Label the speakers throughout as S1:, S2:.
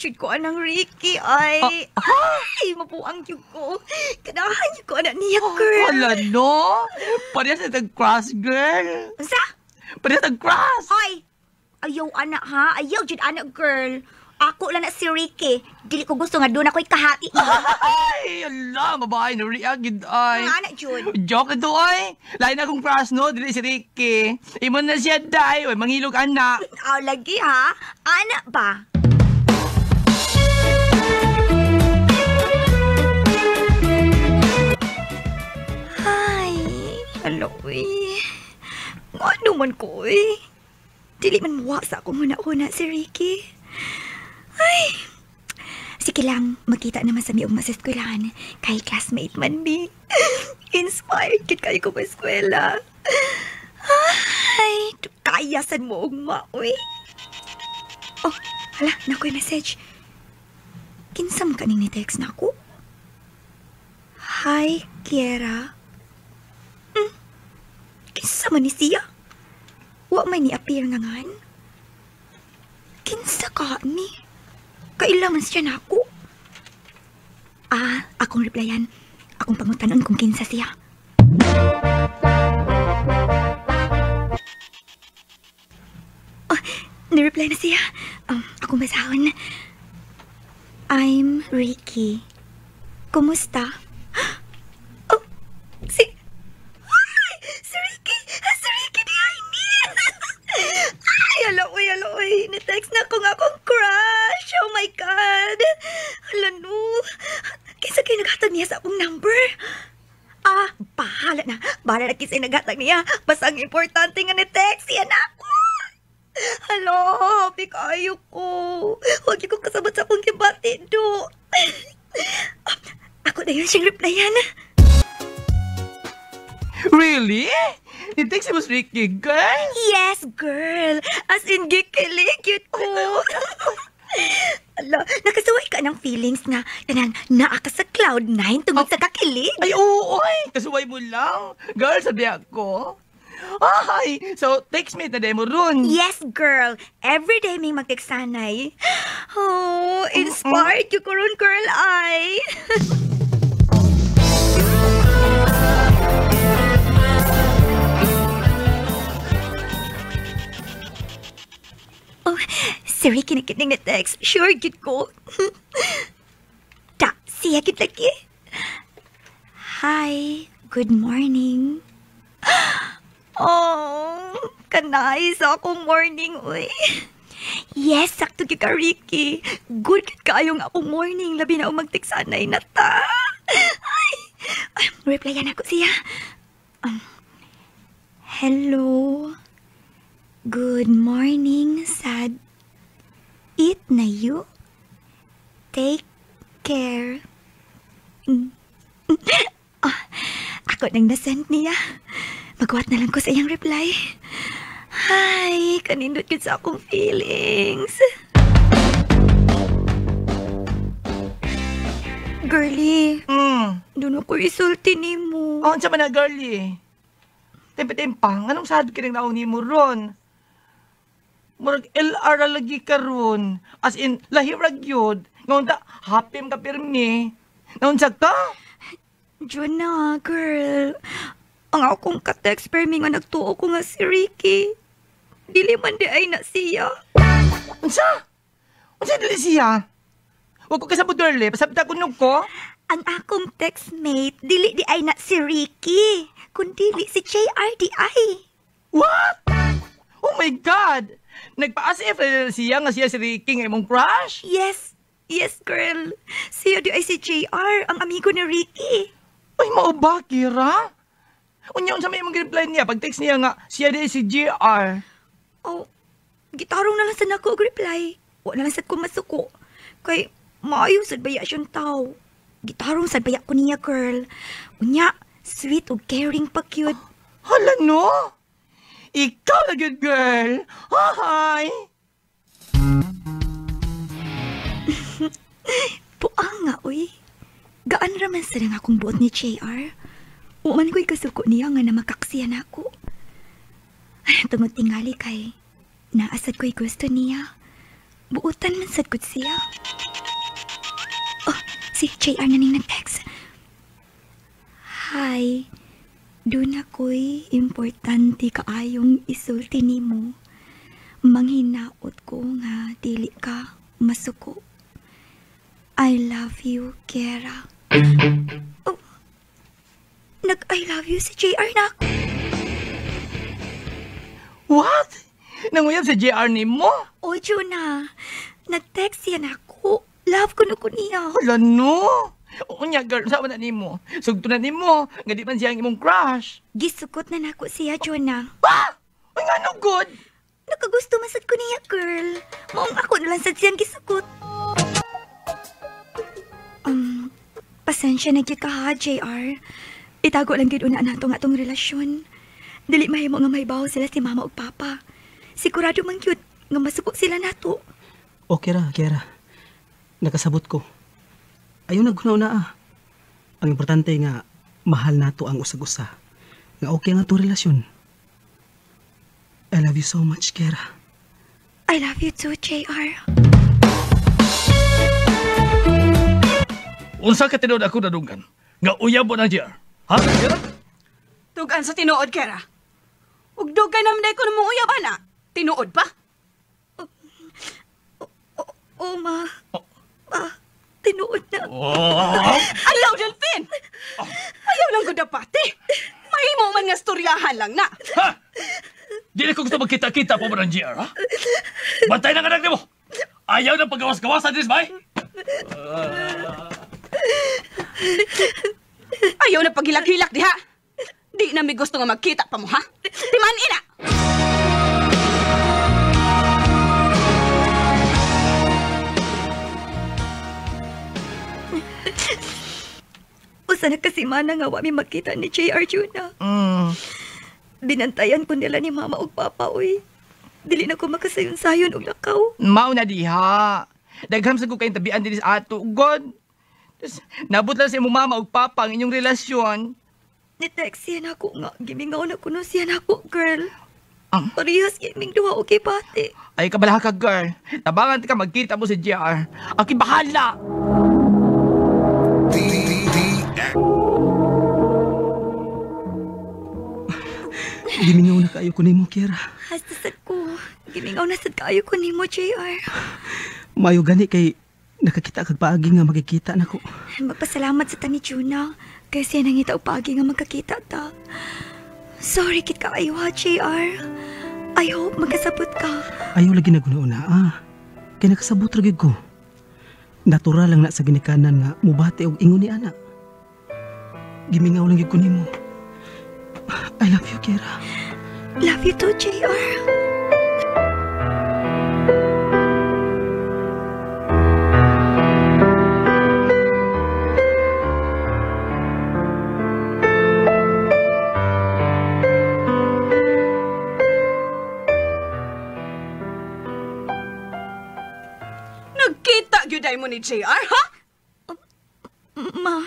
S1: jud ko anang Ricky ay. Ay, mabuang jud ko. Ganahan jud ko ana niya, girl.
S2: Wala, no? Parehas na tag-crush, girl.
S1: Unsa?
S2: Parehas tag-crush.
S1: Hoy! Ayaw ana ha, ayaw jud ana, girl. Ako lang na si Ricky. Dili ko gusto nga doon ako'y kahati.
S2: Ay, ala, babae, na-react gid ay.
S1: Mga anak jud.
S2: Joke ito ay. Lain na akong crush, no? Dili si Ricky. Imo na siya, day. Uy, mangilog, anak.
S1: Aw, lagi ha? Anak ba? Ay, alo, uy. Ano man ko, uy. Dili man muwa sa akong una-una si Ricky. Ay, sige lang, magkita naman sa miyong mas eskwelahan. Kay classmate man mi. Inspired kit kayo ko eskwela. Ay, kaya sad mo ugma, uy. Oh, hala, nakoy message. Kinsa man kaning ni-text na ako? Hi, Kiera. Kinsa man ni siya? Wa may ni-appear nga ngan. Kinsa ka ni? Kailangan siya na ako. Ah, akong replyan. Akong pangutanon kung kinsa siya. Oh, nireply na siya. Akong basahon. I'm Ricky. Kumusta? Oh, si... Ay! Si Ricky! Si Ricky di ay ni! Ay, hala, uy, hala, uy. Ni-text na ko nga akong crush. Oh my God. Hala, no. Kinsa kayo naghatag niya sa akong number? Ah, bahala na. Bahala na kinsa naghatag niya. Basta ang importante nga ni-text siya na ako. Hala, happy kayo ko. Huwag ko kasabot sa akong kibati, do. Ako na yun siyang replyan.
S2: Really? Ni-text mo si Ricky, girl?
S1: Yes, girl. As in, gikilig, cute ko. Ala, nakasuway ka ng feelings nga kanang naa ka sa cloud 9 tungod sa kakilig.
S2: Ay, oo, ay. Kasuway mo lang. Girl, sabi ako. Ay, so text me na demo ron.
S1: Yes, girl. Every day may magteksanay. Oh, inspired you ko ron, girl, ay. Oh, si Ricky nakinig na text. Sure, gid ko. Ta, siya gid lagi. Hi, good morning. Oh, kanay sa akong morning, uy. Yes, sakto gyud ka, Ricky. Good gyud kayo nga akong morning. Labi na magtiksanay na ta. Ay, ay, replyan ako siya. Hello. Good morning, sad. Eat na you. Take care. Ah, ako nang nasend niya. Magwat na lang ko sa iyang reply. Ay, kanindot yun sa akong feelings. Girlie, doon ako isulti ni mo.
S2: Oh, unsa man na, girlie? Tempe-tempang, anong sad ka nang naong ni mo ron? Murag LR lagi ka ron. As in, lahirag yun. Ngayon ta, happy ka pirmi. Naunsa ka?
S1: Diyon na, girl. Ang akong ka-text permi nga nagtuo ko nga si Ricky. Dili man di ay na siya.
S2: Unsa? Unsa dili siya? Wag ko kasabot, girl, eh. Pasabta ko nung ko.
S1: Ang akong textmate, dili di ay na si Ricky. Kundi si JRDI.
S2: What? Oh my God! Nagpa-as if na siya nga siya si Ricky nga imong crush?
S1: Yes. Yes, girl. Siya di ay si JR, ang amigo ni Ricky.
S2: Ay, mao ba, Kira? Unya, unsa may imong reply niya? Pag-text niya nga, siya di si JR.
S1: Oh, gitarong na lang sa nako og reply. Wa na lang sad ko masuko. Kay, maayo sad baya siyang tao. Gitarong sad baya ko niya, girl. Unya, sweet ug caring pa cute.
S2: Hala, no? Ikaw na good girl! Hi!
S1: Buang nga, uy. Gaan raman sa nang akong buot ni JR. Uman ko'y kasuko niya nga na makaksiyan ako. Ay, tungod tingali kay naasad ko'y gusto niya. Buutan man sad gud siya. Oh, si JR na ning nag-text. Hi. Doon ako'y importante kaayong isulti nimo. Manghinaot ko nga dili ka masuko. I love you, Kiera. Oh, nag-I love you si JR na ako.
S2: What? Nanguyab si JR nimo?
S1: O, Jonah. Nag-text siya na ako. Love ko na ko niya.
S2: Wala no. Unya, girl, saan na nimo? Sugto na nimo. Nga di man siya ang imong crush.
S1: Gisukot na nako siya, Jonah.
S2: Ah! Ay, nga no good.
S1: Nakagusto masad ko niya, girl. Maong ako na lang sad siyang gisukot. Pasensya na gyud ka ha, JR. Itago lang gyud una nato nga atong relasyon. Dili mahimo nga mahibaw sila si mama ug papa. Sigurado man gyud nga masuko sila nato.
S3: Okay ra, Kiera. Nakasabot ko. Ayaw naghunaw na ah. Ang importante nga, mahal nato ang usag-usa. Nga okay nga itong relasyon. I love you so much, Kiera.
S1: I love you too, JR.
S2: Unsa ka tinuod ako nadunggan? Nga uyab mo na, JR. Ha, Kiera?
S4: Tugan sa tinuod, Kiera. Ug dugay naman dahil ko namong uyab, ana. Tinuod pa?
S1: Oh, ma. Ma, tinuod na.
S2: Oh.
S4: Ayaw, Delphine! Ayaw lang ko dapati. Mahimo man nga storyahan lang na.
S2: Ha? Di na ko gusto magkita-kita po mo ng GR, ha? Bantay na anak mo! Ayaw ng paggawas-gawasan din, bay!
S4: Ayaw na paghilak-hilak diha! Di na may gusto nga magkita pa mo, ha? Timan ina!
S1: Usa na kasi mana nga wa mi magkita ni JR Juna. Binantayan ko nila ni mama ug papa, uy. Dili na ko makasayon-sayon og lakaw.
S2: Mao na diha. Daghan sa ko kayong tabian dinhi sa ato, God. Tapos, nabot lang sa imong mama ug papa ang inyong relasyon.
S1: Ni-text siya na ako nga. Gimingaw na kuno siya na ako, girl. Parehas gaming duha, okay, pati.
S2: Ay, kabalaha ka, girl. Tabangan ka, magkita mo si JR. Aki bahala!
S3: Gimingaw na kaayo ko nimo, Kiera.
S1: Hasta sad ko. Gimingaw na sad kaayo ko nimo, JR.
S3: Maayo gani kay nakakita kag paagi nga magkikita nako.
S1: Magpasalamat sa tani Juna. Kay siya nangita og paagi nga magkakita ta. Sorry kit kaayo ha, JR. I hope magkasabot ka.
S3: Ayaw lagi naguna-una, ah. Kay nakasabot ra gyud ko. Natural lang na sa ginikanan nga mubati og ingon ni ana. Gimingaw lang gyud ko nimo. I love you, Kiera.
S1: Love you too, JR.
S4: Nagkita gyud mo ni JR, ha?
S1: Ma.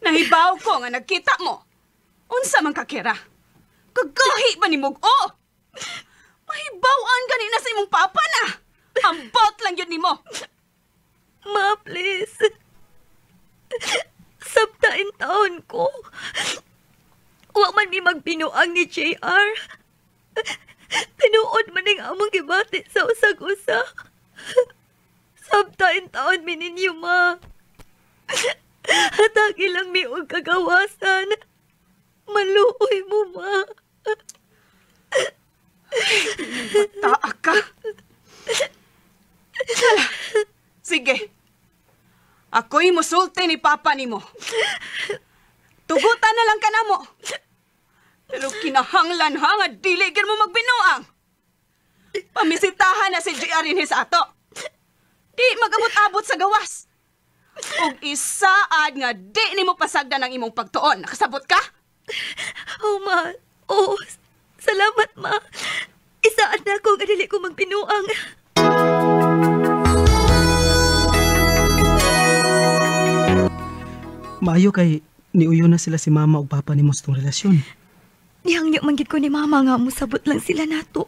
S4: Nahibaw ko nga nagkita mo. Unsa man ka, Kiera? Kagahi ba ni Mug-o? Mahibaw-an gani na sa imong papa na. Ambot lang yun nimo.
S1: Ma, please. Sabtain taon ko. Wa man mi magbinuang ni JR. Tinuod man ning among gibati sa usag-usa. Sabtain taon mi ninyo, ma. Hatagi lang mi og kagawasan. Maluoy mo, ma.
S4: Bata ka. Hala. Sige. Ako'y musulti ni papa nimo. Tugutan na lang ka na mo. Pero kinahanglan ha nga dili gyud mo magbinuang. Pamisitahan na si JR inhi sa ato. Di magabot-abot sa gawas. Og isaad nga di nimo pasagdan ang imong pagtuon. Nakasabot ka?
S1: Oh, ma. Oh, salamat, ma. Isaad na ako nga dili ko magbinuang.
S3: Maayo kay niuyo na sila si mama ug papa nimo sa tong relasyon.
S1: Nihangyo man gid ko ni mama nga musabot lang sila nato.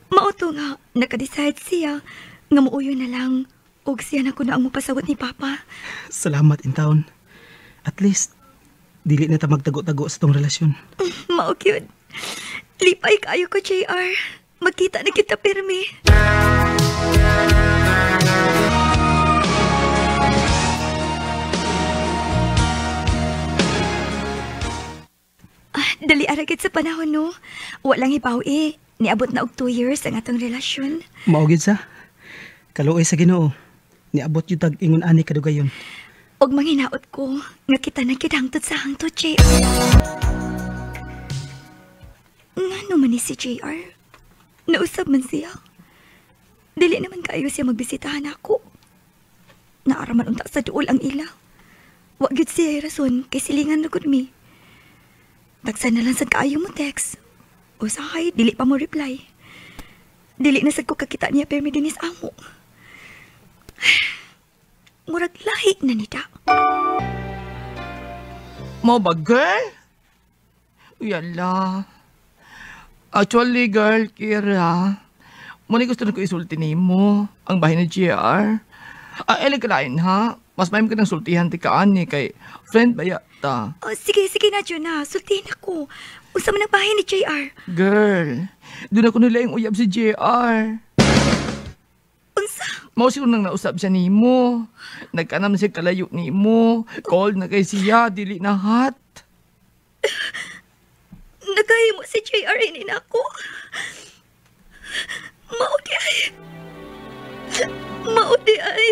S1: Mauto nga, naka-decide siya nga muuyo na lang og siya na kuno ang mupasawot ni Papa.
S3: Salamat in town. At least, dili na ta magtago-tago sa tong relasyon.
S1: Mao gyud. Lipay kaayo ko, JR. Magkita na kita pirmi. Dali aragit sa panahon, no? Walang hibaw eh. Niabot na og 2 years ang atong relasyon.
S3: Mao gyud sa. Kaluoy sa Ginoo. Niabot gyud tag ingon ani kadugayon.
S1: Og manghinaot ko nga kita na kidhangtod sa hangtod, JR. Ngano man ni si JR? Nausab man siya. Dili naman kaayo siya magbisitahan ako. Naaraman unta sa duol ang ila. Wa gyud siya rason kay silingan ra gud mi. Tagsa na lang sad kaayo mo text. Usahay, dili pa mo reply. Dili na sad ko kakita niya permi dinis amo. Murag lahi na nita.
S2: Mo ba, girl? Yala. Actually, girl, Kira, muna gusto na ko isulti nimo ang bahay ni JR. Eli kalain, ha? Mas may ka ng sultihan ti kaan ni kay friend ba yata?
S1: Oh, sige, sige na, Jonah. Sultihin ako. Unsa man ang bahay ni JR?
S2: Girl, doon ako nila yung uyab si JR.
S1: Unsa?
S2: Mao siguro nang nausap siya nimo. Nagkanam siya kalayo nimo. Call na kay siya, dili na hot.
S1: Nagahimo si JR ini na ako. Mao di ay. Mao di ay.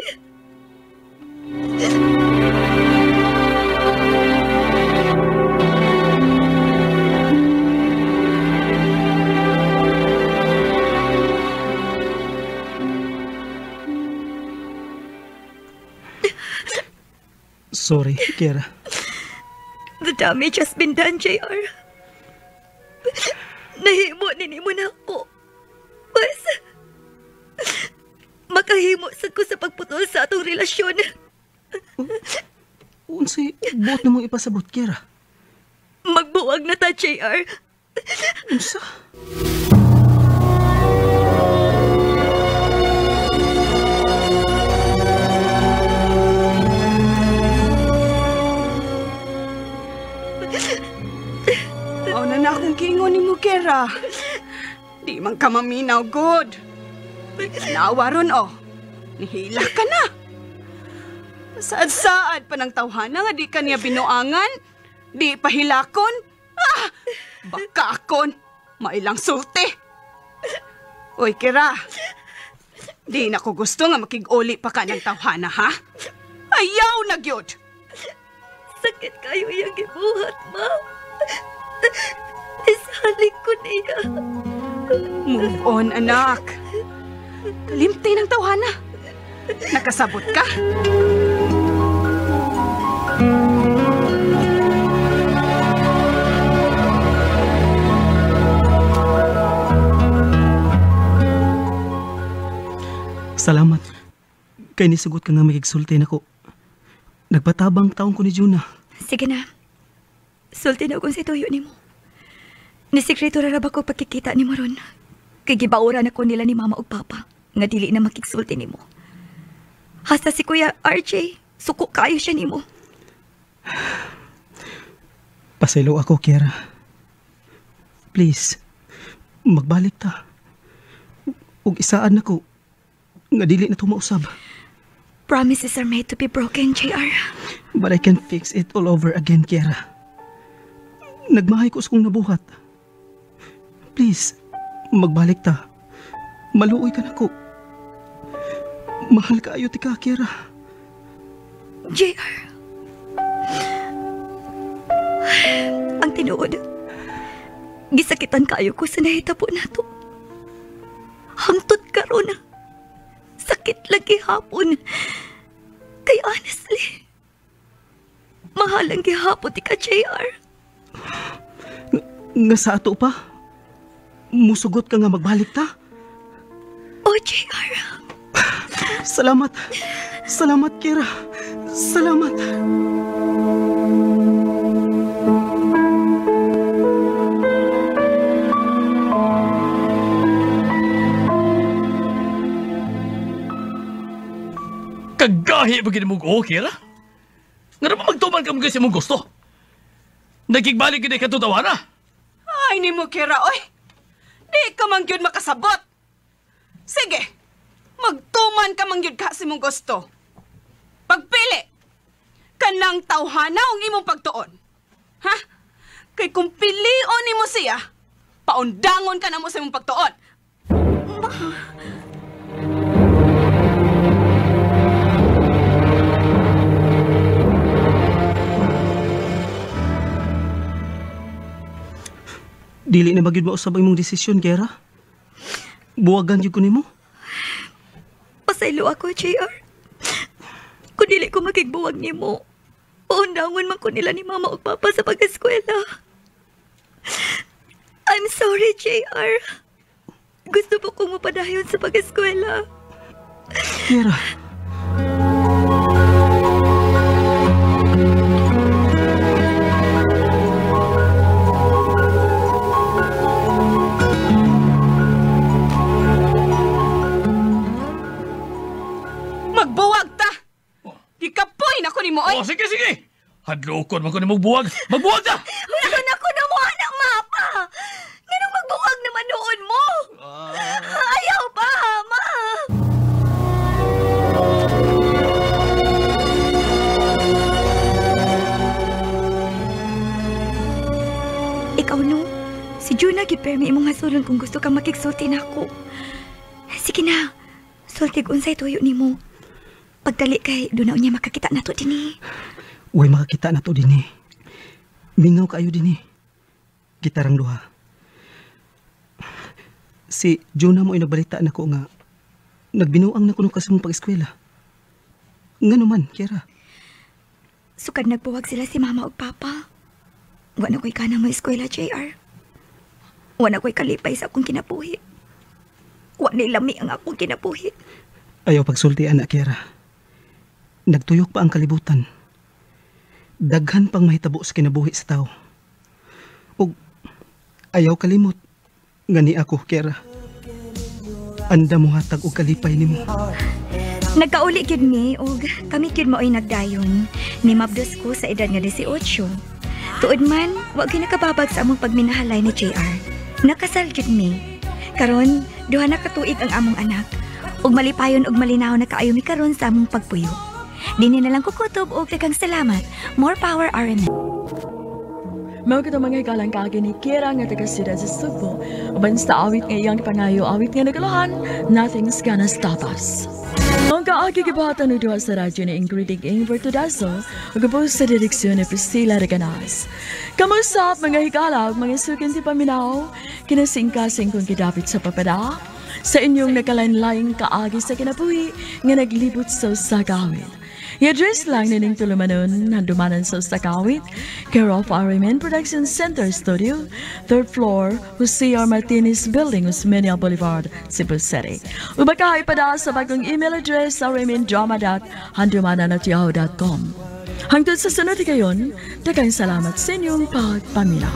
S3: Sorry, Kiera.
S1: The damage has been done, JR. Nahimo nini mo na ako. Bas, makahimo sad ko sa pagputol sa atong relasyon.
S3: Unsay buot na mong ipasabot, Kiera?
S1: Magbuwag na ta, JR.
S3: Unsa?
S4: Mao na akong kingon ni mo, Kera. Di man ka maminaw, good. Tanawa ron, oh. Nihila ka na. Saad-saad pa ng tawhana nga di ka niya binuangan. Di pahilakon. Ah! Baka akon. Mailang sulti. Uy, Kera. Di na ko gusto nga makig-uli pa ka ng tawhana, ha? Ayaw na, gyud.
S1: Sakit kayo iyang gibuhat, ma. Isalig ko niya.
S4: Move on, anak. Kalimti ng tawhana. Nakasabot ka?
S3: Salamat. Kay nisugot ka nga makigsulti nako. Nagpatabang taong ko ni Jonah.
S1: Sige na. Sulti na kung sa tuyo nimo. Nisikreto ra ba ko pagkikita nimo ron? Kay gibauran ako nila ni Mama ug Papa nga dili na makigsulti nimo. Hasta si Kuya RJ, suko kayo siya nimo.
S3: Pasaylo ako, Kiera. Please, magbalik ta. Ug isaan nako nga dili na tumausab.
S1: Promises are made to be broken, JR.
S3: But I can fix it all over again, Kiera. Nagmahay ko sa kong nabuhat. Please, magbalik ta. Maluoy ka nako. Mahal ka ayo ti ka, Kiera.
S1: JR. Ang tinuod, gisakitan kaayo ko sa nahitabo nato. Hangtod karon. Sakit lagi hapon. Kay honestly, mahal ang gihapon ti ka, JR.
S3: Nga sa ato pa? Musugot ka nga magbalik ta?
S1: Oh, JR.
S3: Salamat. Salamat, Kira. Salamat.
S5: Kagahi ba gini mong okay ra? Nga na ba magtuman ka mo kasi mong gusto? Nagigbalik gini ka tutawa na.
S4: Ay, ni mo, Kira, oy. Di ka man gyud makasabot. Sige, magtuman ka man gyud ka sa imong gusto. Pagpili, kanang tawhana ang imong pagtuon. Ha? Kay kung pilion nimo siya, paundangon ka na mo sa imong pagtuon.
S1: Ma!
S3: Dili na magyud mausab ang imong desisyon, Kera. Buwagan gyud ko nimo.
S1: Pasaylo ako, JR. Kung dili ko makigbuwag nimo, paundangon man ko nila ni Mama ug Papa sa pag-eskwela. I'm sorry, JR. Gusto po kong mapadayon sa pag-eskwela.
S3: Kera.
S4: Magbuwag ta! Gikapoy na ko nimo, oy!
S5: Oh, sige, sige! Hadlokon man ko ni magbuwag! Magbuwag ta!
S1: Wala na ko na mo, anak, mapa! Nganong magbuwag naman noon mo? Ayaw pa, ma! Ikaw, no? Si Juna gipermi imong hasulon kung gusto kang makigsulti na ako. Sige na, sultig unsay tuyo nimo. Pagdali kay doon na niya makakita na to dinhi.
S3: Uy, makakita na to dinhi. Mingaw kayo dinhi. Gitarang duha. Si Jonah mo ay nagbalita na ko nga nagbinuang na kuno kasi mong pag-eskwela. Nga naman, Kiara.
S1: Sukad nagbuwag sila si Mama ug Papa. Wa na ko'y kana mo eskwela, JR. Wa na ko'y kalipay sa akong kinabuhi. Wa na lami ang akong kinabuhi.
S3: Ayaw pagsulti, anak, Kiara. Nagtuyok pa ang kalibutan. Daghan pang mahitabo sa kinabuhi sa tao. Ug ayaw kalimot. Ngani ako, Kiara. Anda mo hatag og kalipay nimo.
S1: Nagkauli gyud mi og kami gyud maoy nagdayon. Nimabdos ko sa edad nga 18. Tuod man, wa gyud nakababag sa among pagminahalay ni JR. Nakasal gyud mi. Karon, duha na ka tuig ang among anak. Ug malipayon og malinaw na kaayo mi karon sa among pagpuyo. Dini na lang kukutob og daghang salamat. More power, RMN.
S6: Mao kato mga hikalang kaagi ni Kiera nga taga siyudad sa Sugbo. Uban sa awit nga iyang pangayo, awit nga naguluhan, Nothing's Gonna Stop Us. Ang kaagi gibuhatan og duha sa radyo ni Ingrid Ing Vertudazo ug sa direksyon ni Priscilla Reganas. Kamusta mga higala ug mga sukin ti paminaw, kinasingkasing kung gidapit sa papada sa inyong nakalain-laing kaagi sa kinabuhi nga naglibot sa usa ka awit. I-address lang nining tulumanon na dumanan sa usa ka awit, care of RMN Production Center Studio, 3rd floor, Jose R. Martinez Building, Osmeña Boulevard, Cebu City. Ubaka ipadala sa bagong email address rmndrama.handumanan@yahoo.com. Hangtod sa sunod kayon, daghang salamat sa inyong pagpaminaw.